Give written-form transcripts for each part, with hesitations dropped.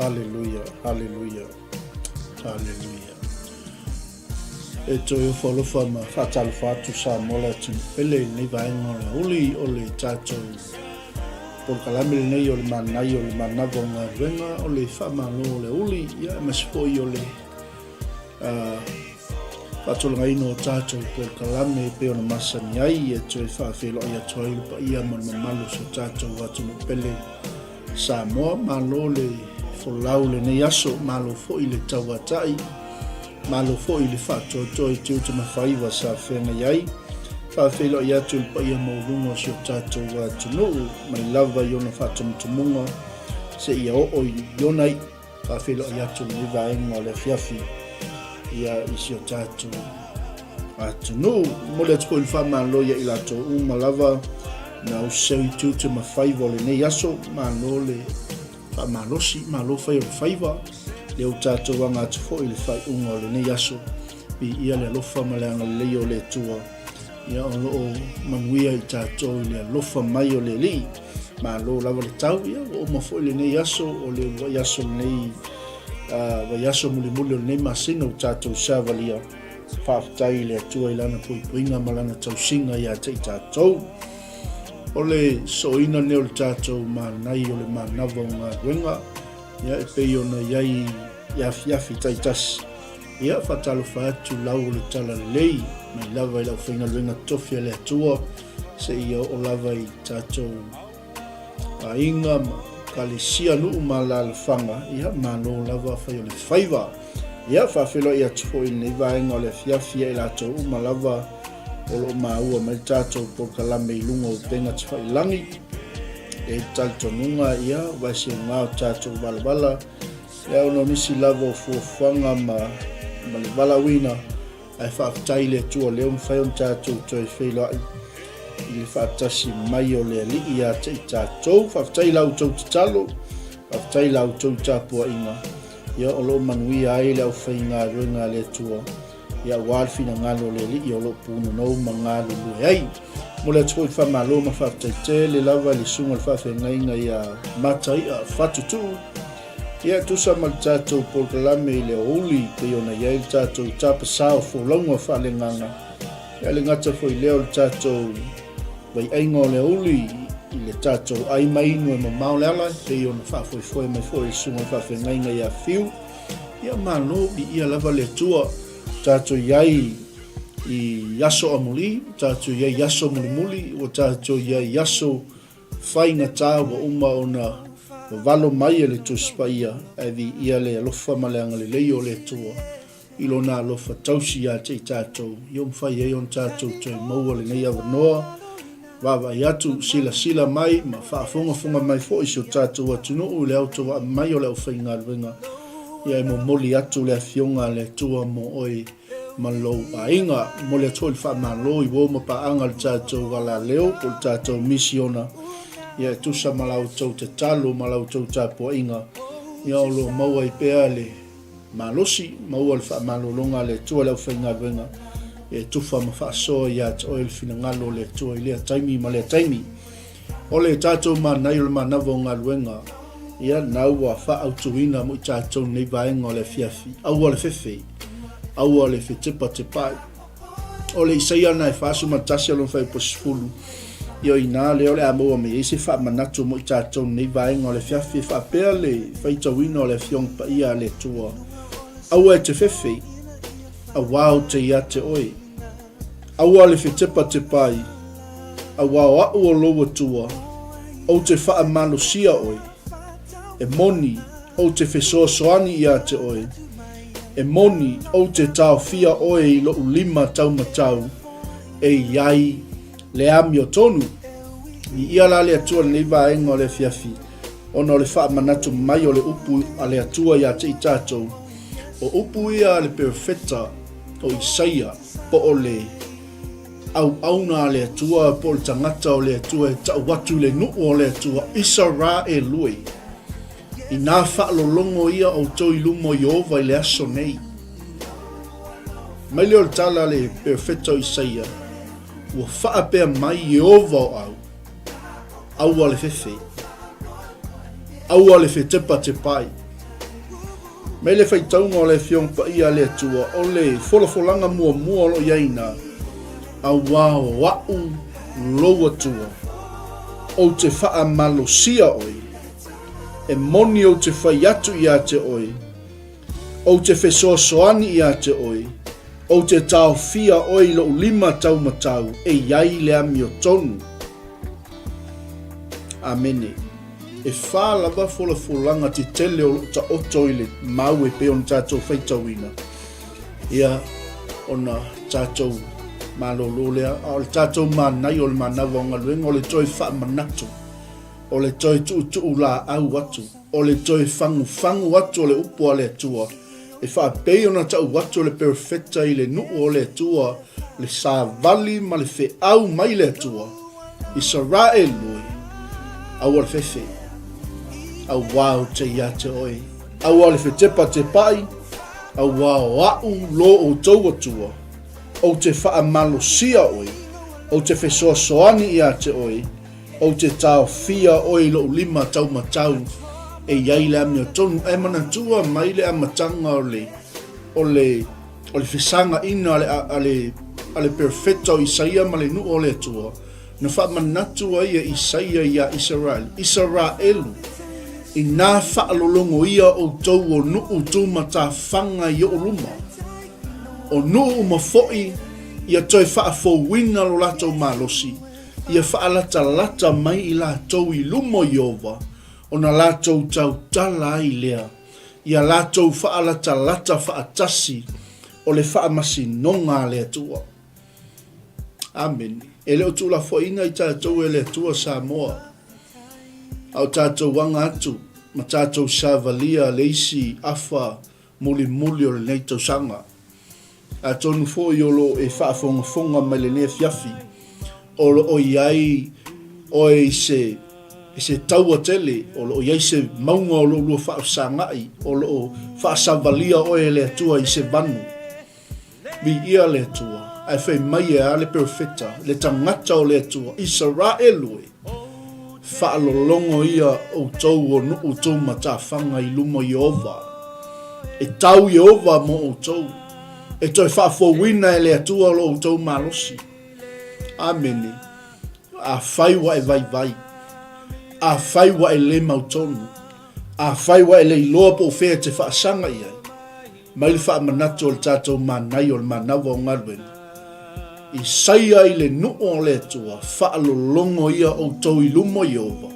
Haleluia, haleluia, haleluia. E toe ofo alofa ma faatalofa atu Samoa le atunuu pele i lenei vaega o le auli o le tatou polokalame lenei o le manaia o le manava o galuega o le faamalo o le auli, ia aemaise foi o le faatulagaina o tatou polokalame e pei ona masani ai e toe faafeiloai atu ai le paia ma le mamalu o si o tatou atunuu pele Samoa. Malo le folau lenei aso, malo foi le tauatai, malo foi le faatoatoa i tiute ma faiva sa feagai ai. Faafeiloai atu i le paia maualuga o si o tatou atunuu mai lava i ona faatumutumuga seia oo i ona iu. Faafeiloai atu lenei vaega o le afiafi ia i si o tatou atunuu. Momoli atu foi le faamalo ia i latou uma lava na useu i tiute ma faiva o lenei aso. Malo le faamalosi, malo fai o le faiva. Lea ua tatou aga atu foi i le faaiuga o lenei aso. Viia le alofa ma le agalelei o le Atua. Ia o lo o manuia i tatou i le alofa mai o le Alii. Malo lava le tau, ia ua uma foi lenei aso, o le vaiaso lenei, vaiaso mulimuli o lenei masina ua tatou savalia. Faafetai i le Atua i Lana puipuiga ma Lana tausiga ia te i tatou. O le sooina lenei o le tatou manai o le manava o galuega, ia e pei ona i ai i afiafi taitasi. Ia, faatalofa atu lau o le Talalelei, mai lava i le aufaigaluega totofi a le Atua, seia oo lava i tatou aiga ma ekalesia, nuu ma alaalafaga, ia, malo lava fai o le faiva. Ia, faafeiloai atu foi i lenei vaega o le afiafi ia i latou uma lava o lo o maua mai le tatou polokalame i luga o upega tafailagi. E i ai le talitonuga, ia, ua ese uga o tatou valavala, Ia ona o nisi lava o fuafuaga ma, ma le valaauina, ae faafetai i le Atua o lea ua mafai ona tatou toe feiloai i le faatasi mai o le Alii ia te i tatou. Faafetai i la outou tatalo, faafetai i la outou tapuaiga, ia o lo o manuia ai le aufaigaluega a le Atua, ia aua le finagalo o le Alii o lo o punonou ma galulue ai. Momoli atu foi le faamalo ma faafetai tele lava i le susuga i le faafeagaiga ia Matai'a Fatutuu, Ia, e tusa ma le tatou polokalame i le aoauli pei ona i ai le tatou tapasā o folauga faaleagaga, ia le gata foi lea o le tatou vaiaiga o le aoauli i le tatou ai ma inu e mamao le ala, pei ona faafoefoe mai foi e le Susuga i le Faafeagaiga ia Fiu. Ia, malo, viia lava le Atua, tatou i ai i aso amuli, tatou i ai i aso mulimuli, ua tatou i ai i aso Faigata ua uma ona vavalo mai e le Tusi Paia, ae viia le alofa ma le agalelei o le Atua i Lona alofa tausi ia te i tatou, ia mafai ai ona tatou toe maua lenei avanoa, vaavaai atu, silasila mai ma faafogafoga mai foi si o tatou atunuu i le autovaa mai o le aufaigaluega, ia e momoli atu le Afioga a le Atua mo oe. ma lou aiga. Momoli atu foi le faamalo i uo ma paaga le tatou alaleo po o le tatou misiona, ia e tusa ma la outou tatalo ma la outou tapuaiga, ia o lo o maua ai pea le malosi, maua le faamalologa a le Atua i le aufaigaluega e tufa ma faasoa ia te oe le finagalo o le Atua i lea taimi ma lea taimi. O le tatou manaia o le manava o galuega, ia na ua faaautuina mo i tatou nei vaega o le afiafi, aua le fefe, aua le fetepatepaai. O le Isaia na e 41 o lona fuaiupu 10, ia o i ina lea o le a maua mai ai se faamanatu mo i tatou nei vaega o le afiafi, e faapea le faitauina o le Afioga Paia a le Atua, Aua e te fefe, auā ou te ia te oe. Aua le fetepatepai, auā o a'u o lou Atua, ou te faamalosia oe. E moni, ou te fesoasoani iā te oe. E moni, ou te taofia oe i lo'u lima taumatau, e i ai le amiotonu. Viia la le Atua i lenei vaega o le afiafi, ona o le faamanatu mai o le upu a le Atua iā te i tatou. O upu ia a le perofeta o Isaia, po o le auauna a le Atua, po o le tagata o le Atua e tau atu i le nuu o le Atua, Isaraelu e, inā faalologo ia outou i luma o Ieova i le aso nei. Mai lea o le tala a le perofeta o Isaia, ua faapea mai Ieova o au, aua le fefe, aua le fetepatepai. Mai le faitauga o le Afioga Paia a le Atua, o le folafolaga muamua o lo o i ai ina, Auā o a'u lou Atua, ou te faamalosia oe, e moni ou te fai atu iā te oe, ou te fesoasoani iā te oe, ou te taofia oe i lo'u lima taumatau e i ai le amiotonu. Amene. E whā lava folafolaga tetele o loo taoto i le mau e pei ona tatou faitauina, ia, ona tatou malolo lea, a o le tatou manaia o le manava o galuega o le toe faamanatu, o le toe tuutuu laau atu, o le toe fagufagu atu o le upu a le Atua, e faapei ona tau atu le perofeta i le nuu o le Atua, le savali ma le feau mai le Atua, Isaraelu e, aua le fefe, auā ou te ia te oe, aua le fetepatepaʻi, auā o aʻu lo outou Atua, ou te faamalosia oe, ou te fesoasoani ia te oe, Ou te taofia oe i lou lima taumatau e i ai le amiotonu. Ae manatua mai le amataga o le, o le, o le fesagaina a le, a le, a le perofeta o Isaia ma le nuu o le Atua, na faamanatu ai e Isaia iā Isaraelu, Isaraelu, inā faalologoia outou o nuu tumatafaga i oʻu luma, o nuu uma foʻi ia toe faafouina lo latou malosi, ia faalatalata mai i latou i luma o Ieova, ona latou tautala ai lea, ia latou faalatalata faatasi o le faamasinoga a le Atua. Amene. E le o tuulafoaiina i tatou e le Atua Samoa, a o tatou aga atu ma tatou savalia le isi afa mulimuli o lenei tausaga. Atonu foi o lo o e faafogafoga mai lenei afiafi, o lo o i ai oe i se, i se taua tele, o lo o i ai se mauga o lo olua faafesagaʻi, o lo o faasavalia oe e le Atua i se vanu. Viia le Atua, ae fai mai e a le perofeta, le tagata o le Atua, Isaraelu e! Faalologo ia outou o nuu tumatafaga i luma o Ieova. E tau Ieova mo outou. E toe faafouina e le Atua lo outou malosi. Amene. Afai ua e vaivai. Afai ua e le mautonu. Afai ua e le iloa po o fea e te faasaga i ai. Mai le faamanatu o le tatou manaia o le manava o galuega. Isaia i le nuu o le Atua, faalologo ia outou i luma o Ieova,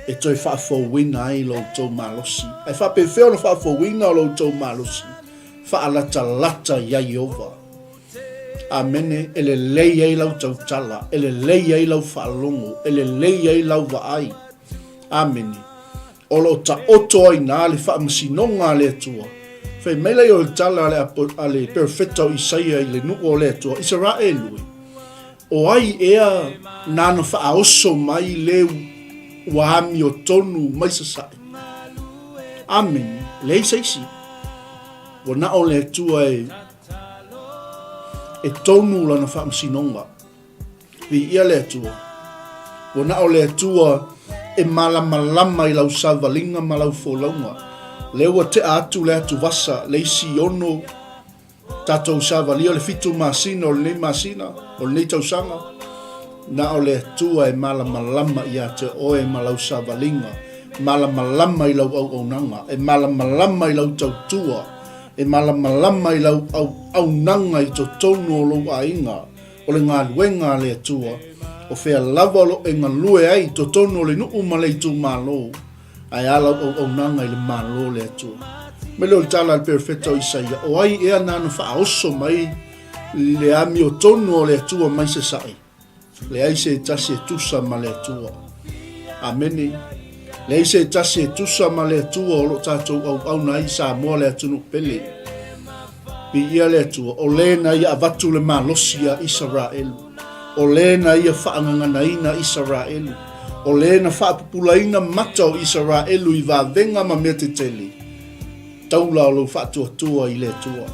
e toe faafouina ai lo outou malosi. Ae faapefea ona faafouina o lo outou malosi? Faalatalata iā Ieova. Amene, e lelei ai lau tautala, e lelei ai lau faalogo, e lelei ai lau vaai. Amene. O lo o taoto ai na le faamasinoga a le Atua. Fai mai lai o le tala a le, a le perofeta o Isaia i le nuu o le Atua, Isaraelu e, o ai ea nāna faaoso mai le ua amiotonu mai sasae? Amene, leai se isi. Ua na o le Atua e, e tonu lana faamasinoga. Viia le Atua. Ua na o le Atua e malamalama i lau savaliga ma lau folauga. Lea ua tea atu le atuvasa, le isi ono tatou savalia o le fitu masina o lenei masina, o lenei tausaga. Na o le Atua e malamalama ia te oe ma lau savaliga, malamalama i lau auaunaga, e malamalama i lau tautua, e malamalama i lau auaunaga i totonu o lou aiga. O le galuega a le Atua, o fea lava o lo o e galue ai i totonu o le nuu ma le itumalo, ae a lau auaunaga i le Malo o le Atua. Mai lea o le tala a le perofeta o Isaia, o ai ea nana faaoso mai le amiotonu o le Atua mai sasae? Leai se tasi e tusa ma le Atua. Amene. Leai se tasi e tusa ma le Atua o lo o tatou auauna ai i Samoa le atunuu pele. Viia le Atua, o le na ia avatu le malosi iā Isaraelu, o le na ia faagaganaina Isaraelu, o le na faapupulaina mata o Isaraelu i vavega ma mea tetele, taula o lou faatuatua i le Atua.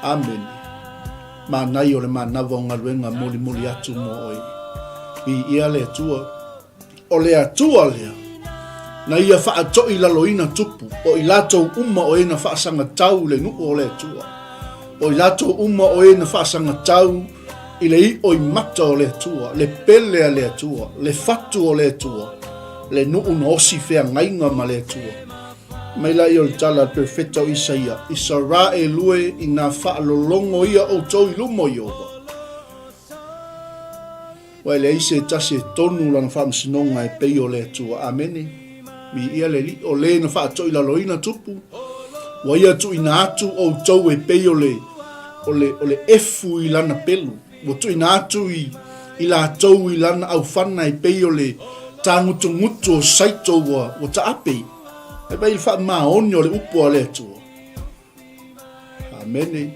Amene. Manaia o le manava o galuega molimoli atu mo oe. Viia le Atua. O le Atua lea. Na ia faatoilaloina tupu, o i latou uma o e na faasagatau i le nuu o le Atua, o i latou uma o e na faasagatau i le iʻo i mata o le Atua, le pele a le Atua, le fatu o le Atua, le nuu na osi feagaiga ma le Atua. Mai laia o le tala a le perofeta o Isaia, Isaraelu e, inā faalologo ia outou i luma o Ieova. Ua e leai se tasi e tonu lana faamasinoga e pei o le Atua. Amene. Viia le Alii, o le na faatoilaloina tupu, ua ia tuuina atu outou e pei o le, o le, o le efu i lana pelu. Ua tuuina atu i, i latou i lana aufana e pei o le tagutugutu o saito ua, ua taape. Ai vai le faamaoni o le upu a le Atua. Amene.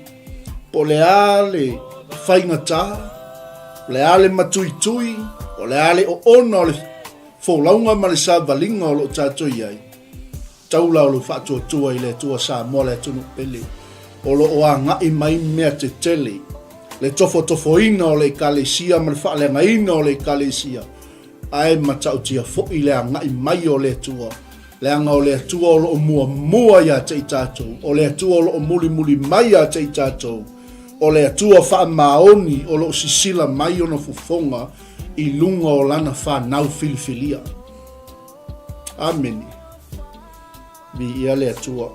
Po o le a le faigata, o le a le matuitui, o le a le oona o le folauga ma le savaliga o lo o tatou i ai, taula o lou faatuatua i le Atua Samoa le atunuu pele, o lo o agai mai mea tetele, le tofotofoina o le Ekalesia ma le faaleagaina o le Ekalesia, Ae matautia foi le agai mai o le Atua, leaga o le Atua o lo o muamua ia te i tatou, o le Atua o lo o mulimuli mai ia te i tatou, o le Atua faamaoni o lo o sisila mai ona fofoga i luga o lana fanau filifilia. Amene. Viia le Atua.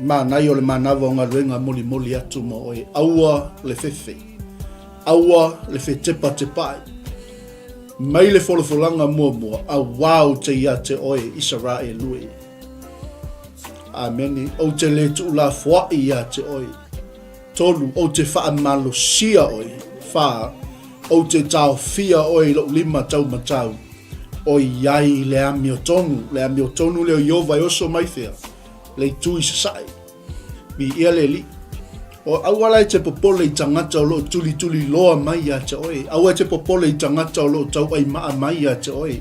Manaia o le manava o galuega molimoli atu mo oe. Aua le fefe. Aua le fetepatepaai. Mai le folafolaga muamua, auā ou te ia te oe, Isaraelu e. Amene. Ou te le tuulafoai ia te oe. Tolu, ou te faamalosia oe. Wha, ou te taofia oe i lou lima taumatau. ʻOiai le amiotonu, le amiotonu lea o Iova e oso mai fea? Le itu i sasae. Viia le Alii. O aua la e te popole i tagata o lo o tulituli loa mai ia te oe. Aua e te popole i tagata o lo o tauaimaa mai ia te oe.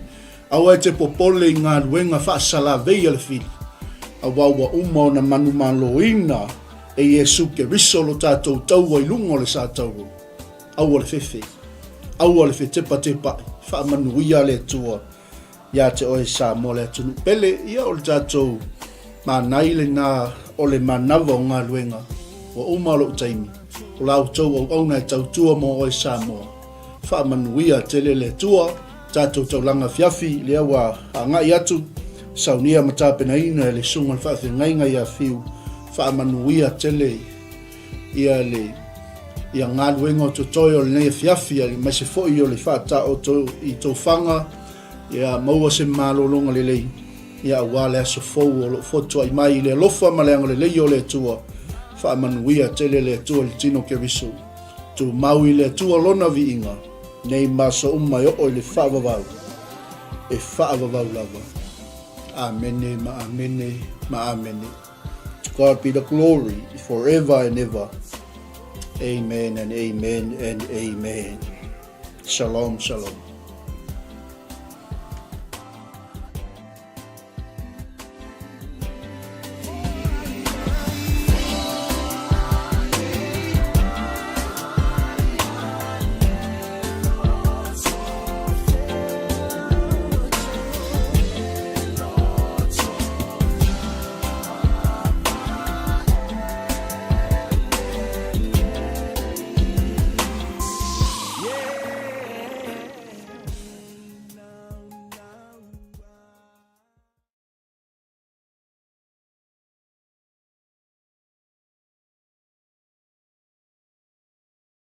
Aua e te popole i galuega faasalavei a le fili. Aua ua uma ona manumaloina e Iesu Keriso lo tatou taua i luga o le sa taurua. Aua le fefe, aua le fetepatepaʻi, faamanuia le Atua ia te oe Samoa le atunuu pele. Ia o le tatou manai lena o le manava o galuega ua uma lou taimi. O la outou auauna e tautua mo oe Samoa. Faamanuia tele le Atua, tatou taulaga afiafi lea ua agai atu, saunia ma tapenaina e le Susuga i le Faafeagaiga ia Fiu. Faamanuia tele ia le ia galuega o totoe o lenei afiafi, aemaise foi o le faataoto i tofaga, ia maua se malologa lelei, ia aua le aso fou o lo o fotuai mai i le alofa ma le agalelei o le Atua. Faamanuia tele le Atua i le tino Keriso. Tumau i le Atua lona viiga, nei ma aso uma e oo i le faavavau, e faavavau lava. Amene ma amene ma amene. To God be the glory forever and ever. Amen and amen and amen. Shalom, shalom.